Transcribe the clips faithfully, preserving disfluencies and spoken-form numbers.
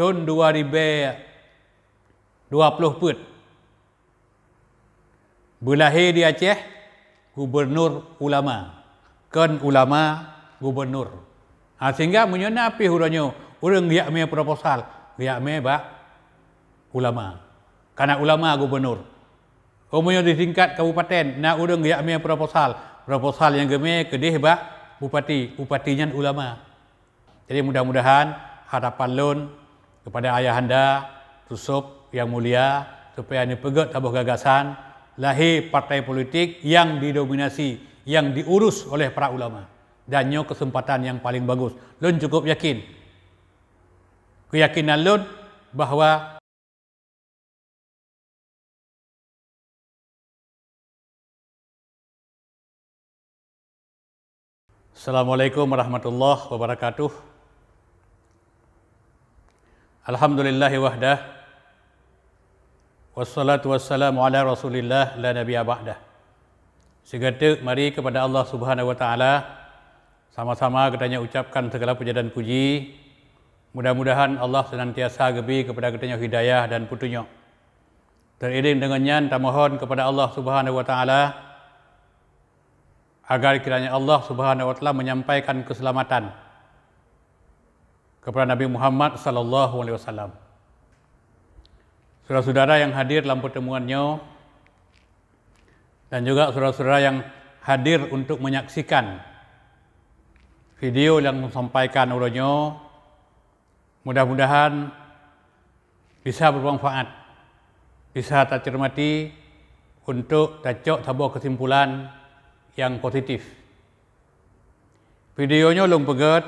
thon dua ribèe dua ploh peuet, beulahé di Aceh gubernur ulama, kon ulama gubernur. Ha, sehingga meunyoe na pih uroe nyoe ureuëng geujak mé proposal, geujak mé bak ulama. Kana ulama gubernur. Oh, meunyoe di tingkat kabupaten na ureuëng geujak mé proposal, proposal nyang geumé keudeh bak bupati, bupati nyan ulama. Jadi, mudah-mudahan harapan lôn kepada ayahanda Tusop yang mulia, supaya neupeugét saboh gagasan, lahé partai politik yang didominasi, yang diurus oleh para ulama. Dan nyoe kesempatan yang paling bagus. Lôn cukup yakin. Keyakinan lôn bahwa Assalamualaikum warahmatullahi wabarakatuh. Alhamdulillahi wahdah. Wassalatu wassalamu ala Rasulillah la nabiyya ba'dah. Sigoe teuk mari kepada Allah Subhanahu wa Taala, sama-sama geutanyoe ucapkan segala puja dan puji. Mudah-mudahan Allah senantiasa geubri kepada geutanyoe hidayah dan peutunyok. Teuiring deungon nyan, tamohon kepada Allah Subhanahu wa Taala agar kiranya Allah Subhanahu wa Taala menyampaikan keselamatan kepada Nabi Muhammad sallallahu alaihi wasallam. Saudara-saudara yang hadir dalam pertemuan nyoe dan juga saudara-saudara yang hadir untuk menyaksikan video yang disampaikan uroe nyoe, mudah-mudahan bisa bermanfaat, bisa tacermati untuk tacok saboh kesimpulan yang positif. Video nyoe lôn peugét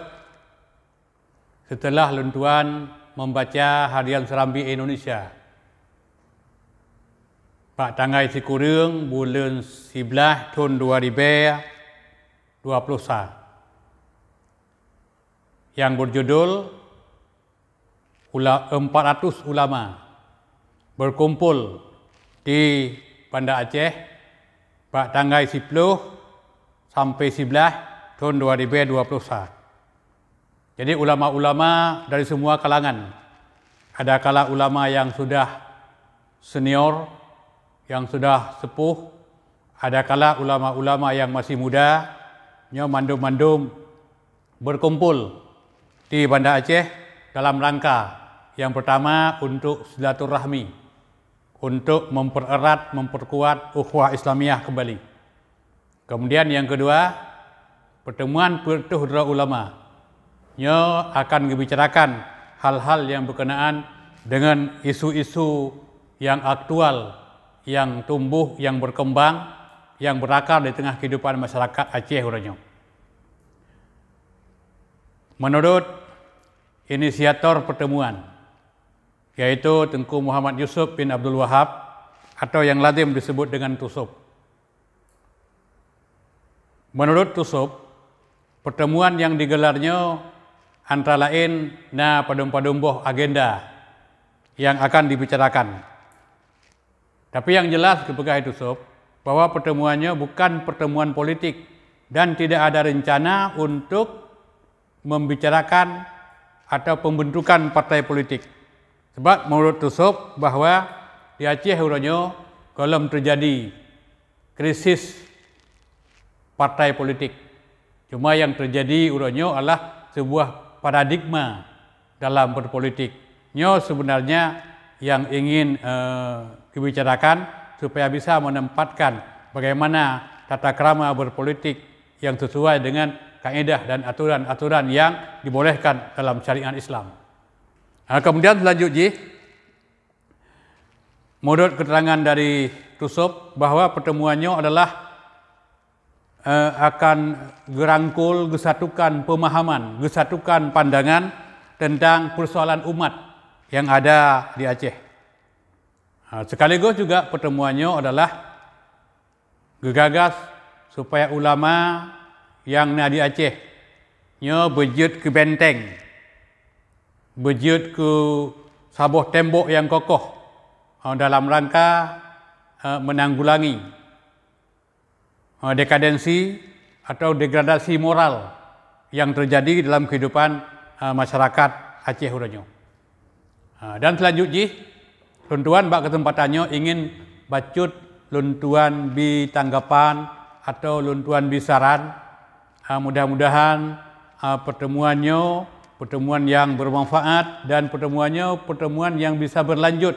setelah lôn tuan membaca harian Serambi Indonesia bak tanggai sikureueng buleuen siblaih thon dua ribèe dua ploh sa, nyang berjudul Ula-, empat ratus ulama berkumpul di Banda Aceh bak tanggai siploh sampai siblaih thon dua ribèe dua ploh sa. Jadi, ulama-ulama dari semua kalangan. Ada kala ulama yang sudah senior, yang sudah sepuh, ada kala ulama-ulama yang masih muda, nyoe mandum-mandum berkumpul di Banda Aceh dalam rangka yang pertama untuk silaturahmi, untuk mempererat, memperkuat ukhuwah Islamiyah kembali. Kemudian yang kedua, pertemuan peuet reutôh droe ulama. Nyoe akan geubicarakan hal-hal yang berkenaan dengan isu-isu yang aktual, yang tumbuh, yang berkembang, yang berakar di tengah kehidupan masyarakat Aceh uroe nyoe. Menurut inisiator pertemuan, yaitu Teungku Muhammad Yusuf bin Abdul Wahab atau yang lazim disebut dengan Tusop. Menurut Tusop, pertemuan yang digelar nyoe antara laén na padum-padum boh agenda yang akan dibicarakan. Tapi yang jelas geupeugah Tusop bahwa pertemuan nyoe bukan pertemuan politik dan tidak ada rencana untuk membicarakan atau pembentukan partai politik. Sebab menurut Tusop bahwa di Aceh uroe nyoe gohlom terjadi krisis partai politik. Cuma yang terjadi uroe nyoe adalah sebuah paradigma dalam berpolitik. Nyoe sebenarnya yang ingin, eh, dibicarakan supaya bisa menempatkan bagaimana tata krama berpolitik yang sesuai dengan kaedah dan aturan-aturan yang dibolehkan dalam syariat Islam. Ha, kemudian selanjut jih, menurut keterangan dari Tusop, bahwa pertemuan nyoe adalah, eh, akan geurangkul, geusatukan pemahaman, geusatukan pandangan tentang persoalan umat yang ada di Aceh. Ha, sekaligus juga pertemuan nyoe adalah geugagas supaya ulama nyang na di Aceh nyoe beujeuet keu benteng, beujeuet keu saboh tembok nyang kokoh, eh, dalam rangka, eh, menanggulangi, eh, dekadensi atau degradasi moral yang terjadi dalam kehidupan, eh, masyarakat Aceh uroe nyoe. Ha, dan seulanjut jih, lôn tuan bak keuseumpatan nyoe ingin bacut lôn tuan bi tanggapan atau lôn tuan bi saran. Ha, mudah-mudahan, ha, pertemuan nyoe pertemuan yang bermanfaat dan pertemuan nyoe pertemuan yang bisa berlanjut,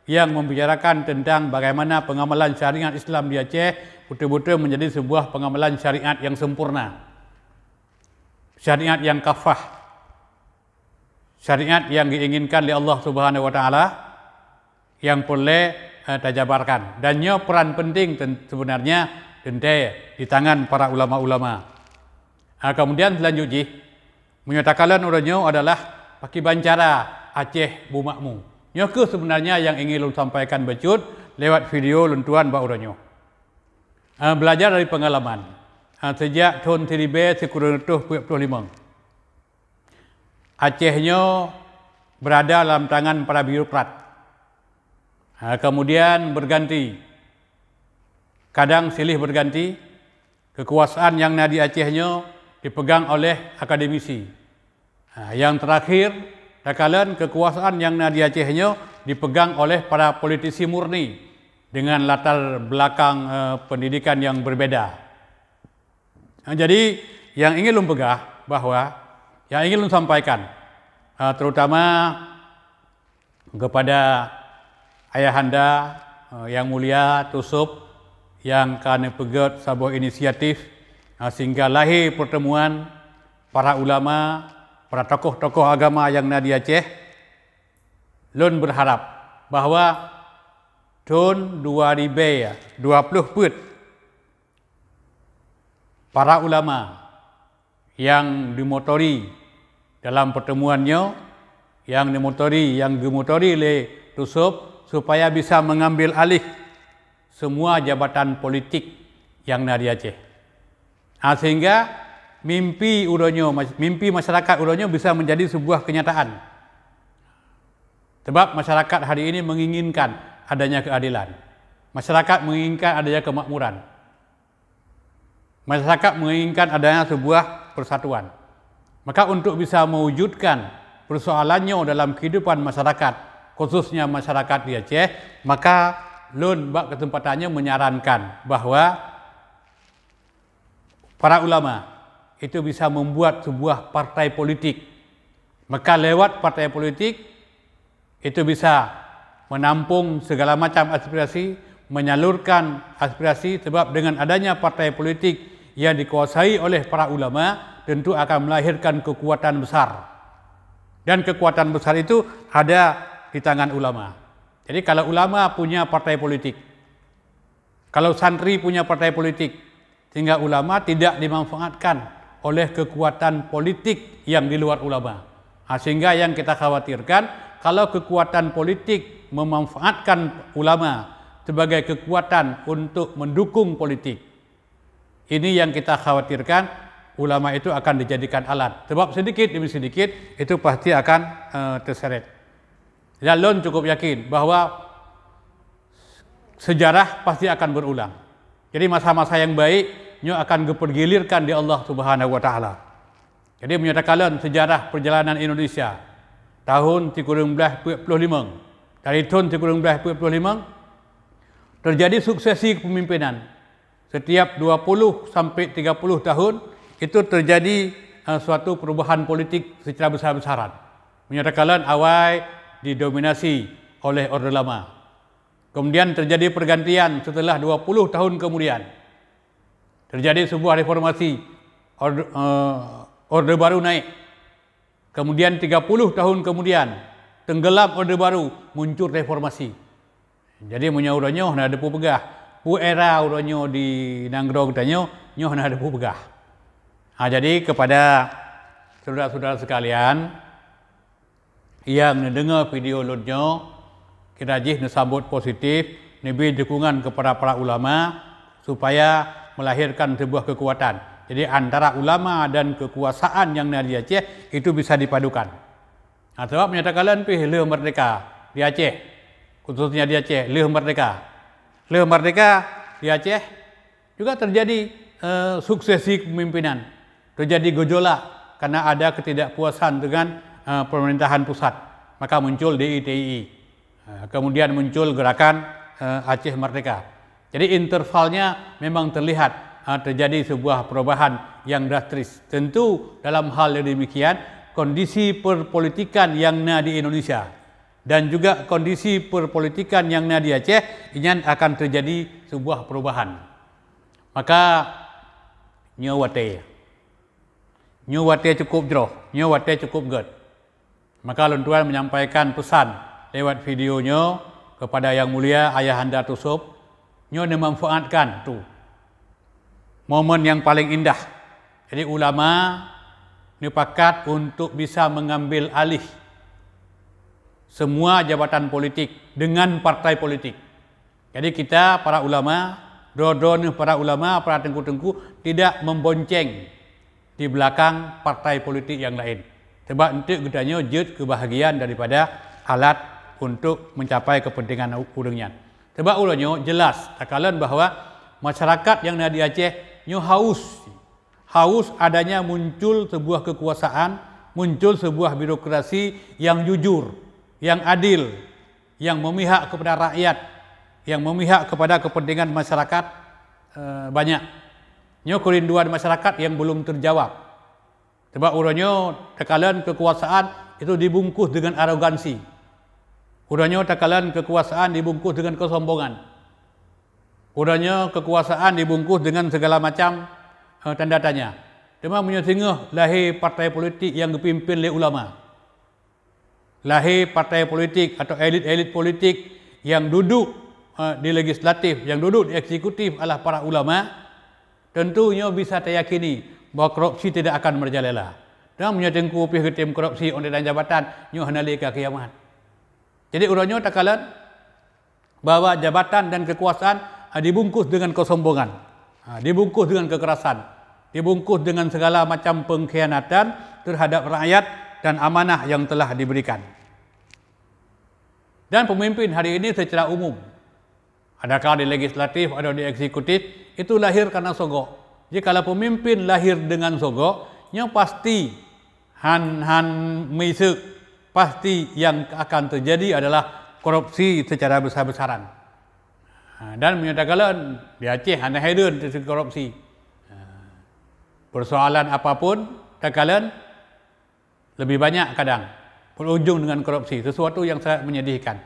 yang membicarakan tentang bagaimana pengamalan syariat Islam di Aceh betul-betul menjadi sebuah pengamalan syariat yang sempurna, syariat yang kafah, syariat yang diinginkan oleh Allah Subhanahu wa Taala, yang peureulée, eh, tajabarkan. Dan nyoe peran penting ten-, sebenarnya teuntée di tangan para ulama-ulama. Ah, kemudian seulanjut jih, meunyoe takalon uroe nyoe adalah pakiban cara Aceh beumakmu. Nyoe kheueh sebenarnya yang ingin lôn sampaikan bacut lewat video lôn tuan bak uroe nyoe. Ah, belajar dari pengalaman. Ah, sejak thon siribée sikureueng reutôh peuet ploh limong, Aceh nyoe berada dalam tangan para birokrat. Ha, kemudian berganti, kadang silih berganti, kekuasaan yang na di Aceh nyoe dipegang oleh akademisi. Ha, yang terakhir, takalon kekuasaan yang na di Aceh nyoe dipegang oleh para politisi murni dengan latar belakang, eh, pendidikan yang berbeda. Ha, jadi, yang ingin lôn peugah bahwa, yang ingin lôn sampaikan, ha, terutama kepada ayahanda, eh, yang mulia Tusop, yang ka neupeugét saboh inisiatif, eh, sehingga lahé pertemuan para ulama, para tokoh-tokoh agama yang na di Aceh. Lôn berharap bahwa thon dua ribée dua ploh peuet, para ulama yang dimotori dalam pertemuan nyoe, yang dimotori, yang gemotori lé Tusop supaya bisa mengambil alih semua jabatan politik yang na di Aceh. Ha, sehingga mimpi uroe nyoe, mas-, mimpi masyarakat uroe nyoe bisa menjadi sebuah kenyataan. Sebab masyarakat hari ini menginginkan adanya keadilan. Masyarakat menginginkan adanya kemakmuran. Masyarakat menginginkan adanya sebuah persatuan. Maka untuk bisa mewujudkan persoalan nyoe dalam kehidupan masyarakat, khususnya masyarakat di Aceh, maka lôn bak kesempatan nyoe menyarankan bahwa para ulama itu bisa membuat sebuah partai politik. Maka lewat partai politik, itu bisa menampung segala macam aspirasi, menyalurkan aspirasi, sebab dengan adanya partai politik yang dikuasai oleh para ulama, tentu akan melahirkan kekuatan besar. Dan kekuatan besar itu ada di tangan ulama. Jadi, kalau ulama punya partai politik, kalau santri punya partai politik, sehingga ulama tidak dimanfaatkan oleh kekuatan politik yang di luar ulama. Ha, sehingga yang kita khawatirkan, kalau kekuatan politik memanfaatkan ulama sebagai kekuatan untuk mendukung politik, ini yang kita khawatirkan, ulama itu akan dijadikan alat. Sebab sedikit demi sedikit, itu pasti akan, eh, terseret. Dan lôn cukup yakin bahwa sejarah pasti akan berulang. Jadi, masa-masa yang baik nyoe akan geupeugilirkan di Allah Subhanahu wa Taala. Jadi, meunyoe takalon sejarah perjalanan Indonesia, tahun sikureueng blaih peuet ploh limong, dari thon sikureueng blaih peuet ploh limong, terjadi suksesi kepemimpinan. Setiap dua puluh sampai tiga puluh tahun, itu terjadi, eh, suatu perubahan politik secara besar-besaran. Meunyoe takalon, awai didominasi oleh Orde Lama. Kemudian terjadi pergantian setelah dua puluh tahun kemudian. Terjadi sebuah reformasi, orde, eh, Orde Baru naik. Kemudian tiga puluh tahun kemudian, tenggelam Orde Baru, muncul reformasi. Jadi, meunyoe uroe nyoe hana teupeugah, peue era uroe nyoe di nanggroe geutanyoe, nyoe hana teupeugah. Ha, jadi, kepada saudara-saudara sekalian, nyang neudeungoe video lôn nyoe, kira jih neusambot positif, neubri dukungan kepada para ulama supaya melahirkan sebuah kekuatan. Jadi, antara ulama dan kekuasaan nyang na di Aceh itu bisa dipadukan. Ha, sebab meunyoe takalon pih lheueh merdeka di Aceh, khususnya di Aceh, lheueh merdeka. Lheueh merdeka di Aceh, juga terjadi, eh, suksesi kepemimpinan, terjadi gejolak karena ada ketidakpuasan dengan, eh, pemerintahan pusat. Maka muncul D I T I I. Ha, kemudian muncul gerakan, eh, Aceh Merdeka. Jadi intervalnya memang terlihat, ha, terjadi sebuah perubahan yang drastis. Tentu dalam hal yang demikian, kondisi perpolitikan yang na di Indonesia dan juga kondisi perpolitikan yang na di Aceh, nyan akan terjadi sebuah perubahan. Maka nyoe watée. Nyoe watée cukup jroh, nyoe watée cukup gét. Maka lôn tuan menyampaikan pesan lewat video nyoe kepada Yang Mulia Ayahanda Tusop, nyoe neumanfaatkan tu momen yang paling indah. Jadi ulama neupakat untuk bisa mengambil alih semua jabatan politik dengan partai politik. Jadi kita para ulama, droe-droe neuh para ulama, para teungku-teungku tidak membonceng di belakang partai politik yang lain. Sebab enteuk geutanyoe jeuet keubahagiaan daripada alat untuk mencapai kepentingan ureuëng nyan. Sebab uroe nyoe jelas takalon bahwa masyarakat yang na di Aceh nyoe haus, haus adanya muncul sebuah kekuasaan, muncul sebuah birokrasi yang jujur, yang adil, yang memihak kepada rakyat, yang memihak kepada kepentingan masyarakat, eh, banyak. Nyoe keurinduan masyarakat yang belum terjawab. Sebab uroe nyoe takalon kekuasaan itu dibungkus dengan arogansi. Uroe nyoe takalon kekuasaan dibungkus dengan kesombongan. Uroe nyoe kekuasaan dibungkus dengan segala macam, eh, tanda tanya. Teuma meunyoe singoh lahé partai politik yang geupimpin lé ulama, lahé partai politik atau elit-elit politik yang duduk, eh, di legislatif, yang duduk di eksekutif adalah para ulama, tentu nyoe bisa tayakini bahwa korupsi tidak akan merajalela. Dan meunyoe teungku pih geutem korupsi undang-undang jabatan, nyoe hana lé ka kiamat. Jadi uroe nyoe takalon bahwa jabatan dan kekuasaan, ah, dibungkus dengan kesombongan, ah, dibungkus dengan kekerasan, dibungkus dengan segala macam pengkhianatan terhadap rakyat dan amanah yang telah diberikan. Dan pemimpin hari ini secara umum, adakah di legislatif atau di eksekutif, itu lahir karena sogok. Jadi kalau pemimpin lahir dengan sogok, nyoe pasti han, han meuiseuk, pasti yang akan terjadi adalah korupsi secara besar-besaran. Ha, dan meunyoe takalon di Aceh hana heran teusi korupsi. Ha, persoalan apapun takalon lebih banyak kadang berujung dengan korupsi, sesuatu yang sangat menyedihkan.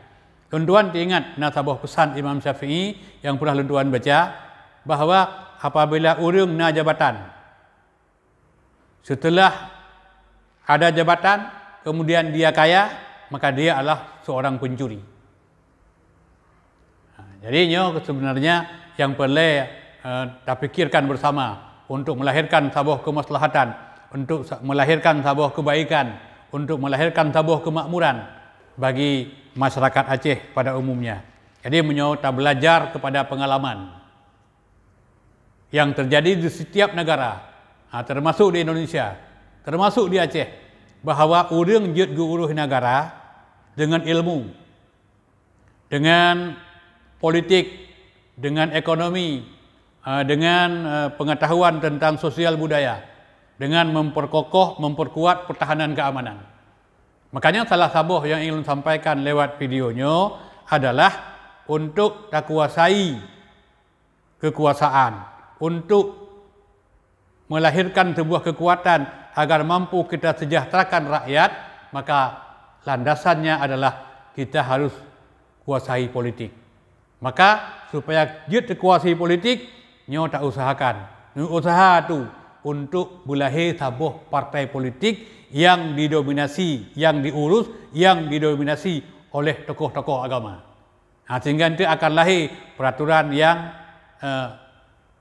Tuan-tuan teuingat na saboh pesan Imam Syafi'i yang pernah lôn tuan baca, bahwa apabila ureuëng na jabatan, setelah ada jabatan, kemudian dia kaya, maka dia adalah seorang pencuri. Ha, jadi nyoe sebenarnya yang perlu, eh, tapikirkan bersama untuk melahirkan saboh kemaslahatan, untuk sa-, melahirkan saboh kebaikan, untuk melahirkan saboh kemakmuran bagi masyarakat Aceh pada umumnya. Jadi meunyoe tabelajar kepada pengalaman yang terjadi di setiap negara, ha, termasuk di Indonesia, termasuk di Aceh, bahwa ureuëng jeuet geuurus negara dengan ilmu, dengan politik, dengan ekonomi, ha, dengan, eh, pengetahuan tentang sosial budaya, dengan memperkokoh, memperkuat pertahanan keamanan. Makanya salah saboh yang ingin sampaikan lewat video nyoe adalah untuk takuasai kekuasaan, untuk melahirkan sebuah kekuatan agar mampu kita sejahterakan rakyat, maka landasannya adalah kita harus kuasai politik. Maka supaya jeuet teukuasai politik, nyoe tak usahakan. Nyoe usaha tu untuk beulahé saboh partai politik yang didominasi, yang diurus, yang didominasi oleh tokoh-tokoh agama. Ha, sehingga nanti akan lahé peraturan yang, eh,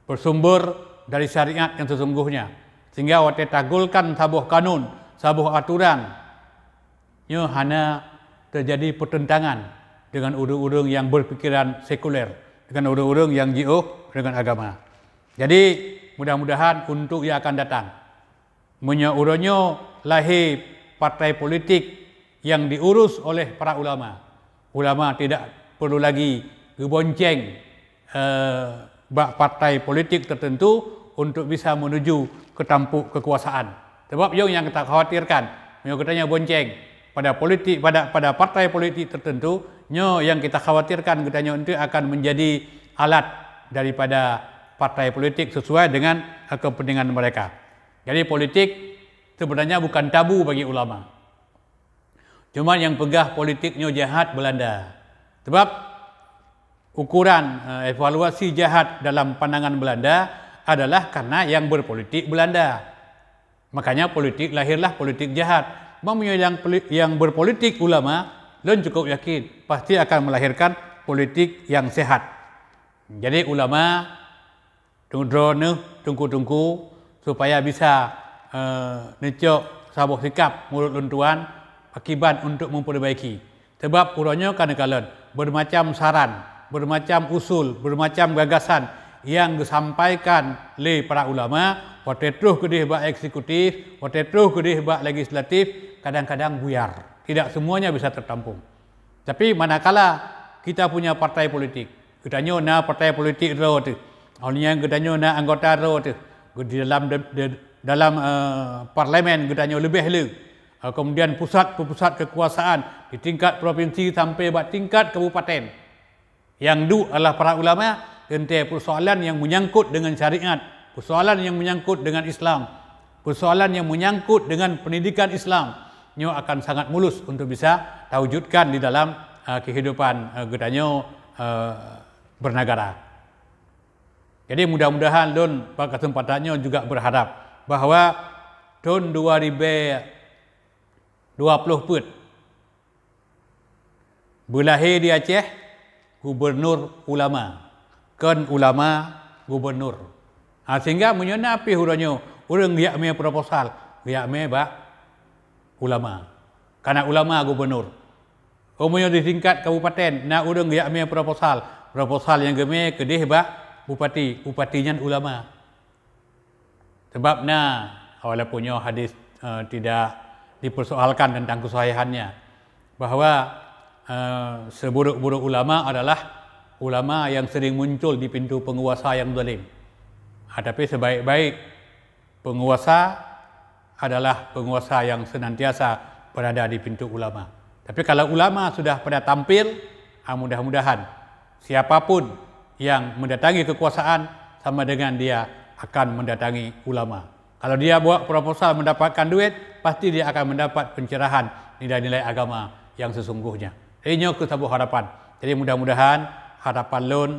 bersumber dari syariat yang sesungguhnya. Sehingga watée tagolkan saboh kanun, saboh aturan, nyoe hana terjadi pertentangan dengan ureuëng-ureuëng yang berpikiran sekuler, dengan ureuëng-ureuëng yang jiôh dengan agama. Jadi, mudah-mudahan untuk yang akan datang, meunyoe uroe nyoe lahé partai politik yang diurus oleh para ulama, ulama tidak perlu lagi geubonceng, eh, bak partai politik tertentu untuk bisa menuju ke tampuk kekuasaan. Sebab nyoe nyang takhawatirkan, meunyoe geutanyoe bonceng, pada politik, pada, pada partai politik tertentu, nyoe yang kita khawatirkan geutanyoe enteuk akan menjadi alat daripada partai politik sesuai dengan, eh, kepentingan mereka. Jadi politik sebenarnya bukan tabu bagi ulama. Cuma nyang peugah politik nyoe jahat Belanda. Sebab ukuran, eh, evaluasi jahat dalam pandangan Belanda adalah karena yang berpolitik Belanda. Makanya politik lahirlah politik jahat. Meunyoe yang poli-, yang berpolitik ulama, lôn cukup yakin pasti akan melahirkan politik yang sehat. Jadi ulama, droeneuh teungku-teungku, supaya bisa, eh, neucok saboh sikap meunurot lôn tuan, akibat untuk memperbaiki. Sebab uroe nyoe ka neukalon, bermacam saran, bermacam usul, bermacam gagasan yang disampaikan lé para ulama, watée troh keudeh bak eksekutif, watée troh keudeh bak legislatif, kadang-kadang buyar. Tidak semuanya bisa tertampung. Tapi manakala kita punya partai politik, geutanyoe na partai politik droe teuh, awaknyan geutanyoe na anggota droe teuh, di dalam, di dalam, eh, parlemen geutanyoe leubeh le, eh, kemudian pusat-pusat kekuasaan di tingkat provinsi sampai bak tingkat kabupaten. Nyang duek adalah para ulama, teuntée persoalan yang menyangkut dengan syariat, persoalan yang menyangkut dengan Islam, persoalan yang menyangkut dengan pendidikan Islam, nyoe akan sangat mulus untuk bisa tawujudkan di dalam, eh, kehidupan, eh, geutanyoe, eh, bernegara. Jadi mudah-mudahan lôn bak kesempatan nyoe juga berharap bahwa tahun dua ribu dua puluh peuet, beulahé di Aceh gubernur ulama, kon ulama gubernur. Ha, sehingga meunyoe na pih uroe nyoe ureuëng geujak mé proposal, geujak mé bak ulama. Kana ulama gubernur. Oh, meunyoe di tingkat kabupaten na ureuëng geujak mé proposal, proposal nyang geumé keudeh bak bupati, bupati nyan ulama. Sebab na, walaupun nyoe hadis, eh, tidak dipersoalkan tentang kesahihannya, bahwa, eh, seburuk-buruk ulama adalah ulama yang sering muncul di pintu penguasa yang zalim. Ah, tapi sebaik-baik penguasa adalah penguasa yang senantiasa berada di pintu ulama. Tapi kalau ulama sudah pada tampil, ah, mudah-mudahan siapapun yang mendatangi kekuasaan sama dengan dia akan mendatangi ulama. Kalau dia buat proposal mendapatkan duit, pasti dia akan mendapat pencerahan nilai-nilai agama yang sesungguhnya. Jadi nyoe keuh saboh harapan. Jadi mudah-mudahan harapan lôn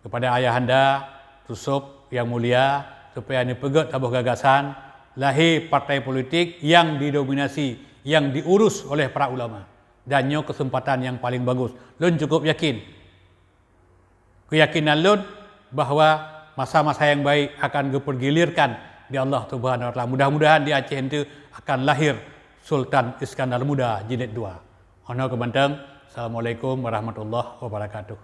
kepada Ayahanda Yusuf yang mulia, supaya neupeugét saboh gagasan, lahé partai politik yang didominasi, yang diurus oleh para ulama. Dan nyoe kesempatan yang paling bagus. Lôn cukup yakin, keuyakinan lôn bahwa masa-masa yang baik akan geupeugilirkan di Allah Subhanahu Wa Taala. Mudah-mudahan di Aceh itu akan lahir Sultan Iskandar Muda jilid dua. Ono keubanteng. Assalamualaikum warahmatullahi wabarakatuh.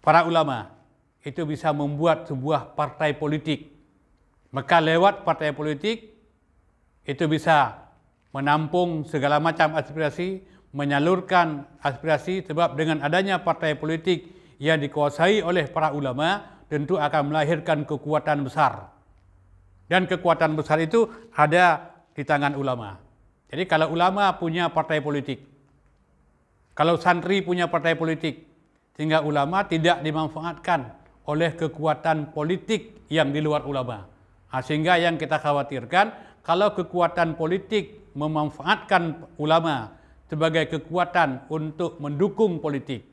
para ulama itu bisa membuat sebuah partai politik. Maka lewat partai politik itu bisa menampung segala macam aspirasi, menyalurkan aspirasi, sebab dengan adanya partai politik yang dikuasai oleh para ulama, tentu akan melahirkan kekuatan besar. Dan kekuatan besar itu ada di tangan ulama. Jadi kalau ulama punya partai politik, kalau santri punya partai politik, sehingga ulama tidak dimanfaatkan oleh kekuatan politik yang di luar ulama. Ha, sehingga yang kita khawatirkan, kalau kekuatan politik memanfaatkan ulama sebagai kekuatan untuk mendukung politik,